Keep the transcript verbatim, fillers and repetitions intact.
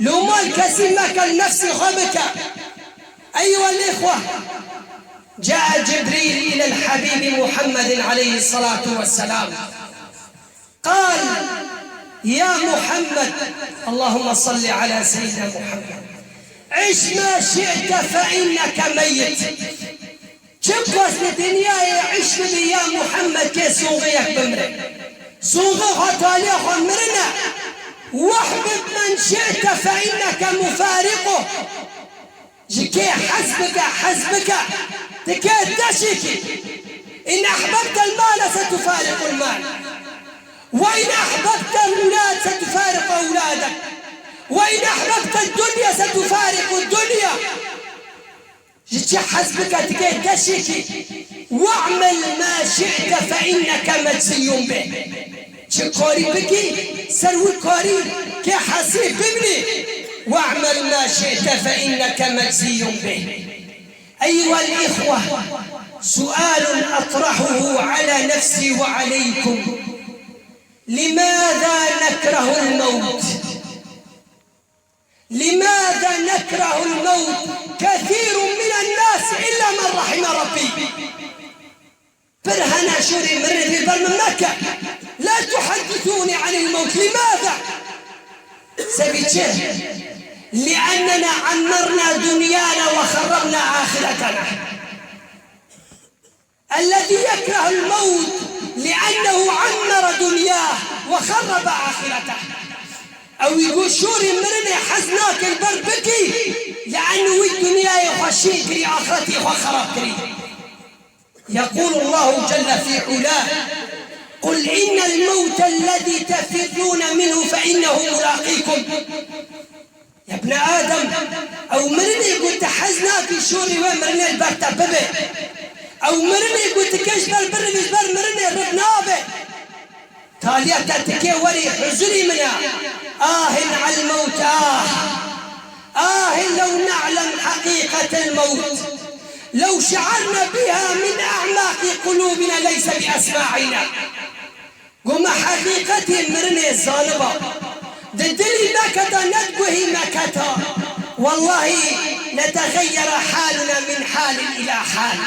Loma kesî meke, li nefsê xwe bike. Eyuha l-îxwe. جاء جبريل إلى الحبيب محمد عليه الصلاة والسلام. قال: يا محمد، اللهم صل على سيدنا محمد، عش ما شئت فإنك ميت. Çi bixwest li dinyayê îş bibî ya Muhammed, kê sûxiyek bimire. Sûxî xwe, talîya xwe mirin e. واحبب من شئت فإنك مفارقه. Ji kê hez bike, hez bike, ti kê teşîkî. إن أحببت المال ستفارق المال، وإن أحببت الأولاد ستفارق أولادك، وإن أحببت الدنيا ستفارق الدنيا. Ji çi hez bike, ti kê teşîkî. واعمل ما شئت فإنك مجزي به. Çi karî bikî, ser wî karî kê hesî bimînî. واعمل ما شئت فإنك مجزي به. أيها الإخوة، سؤال أطرحه على نفسي وعليكم: لماذا نكره الموت؟ لماذا نكره الموت كثير من الناس إلا من رحم ربي؟ Pir hene şûrî mirinê vê ber min meke. لا تحدثوني عن الموت. لماذا؟ Sebî çi? لأننا عمرنا دنيانا وخربنا آخرتنا. الذي يكره الموت لأنه عمر دنياه وخرب آخرته. Ew ê ku şûrî mirinê hez nake li ber bikî, لأنه wî dinyayê xwe şîn kirî, axretê xwe xerab kirî. يقول الله جل في علاه: قل إن الموت الذي تفرون منه فإنه ملاقيكم. Ya bne Adem, ew mirinê ku tu hez nakî şûrî wê mirinê li ber te bibe. Ew mirinê ku tu kê ji ber birivî, ji ber mirinê riv nabe. Taliya te tikê werî huzurî min e. آه على الموت آه. آه لو نعلم حقيقة الموت. لو شعرنا بها من أعماق قلوبنا ليس بأسماعنا. Got me heqîqetê mirinê zaniba, di dilî me keta, ne di guhî me keta, والله لتغير حالنا من حال إلى حال.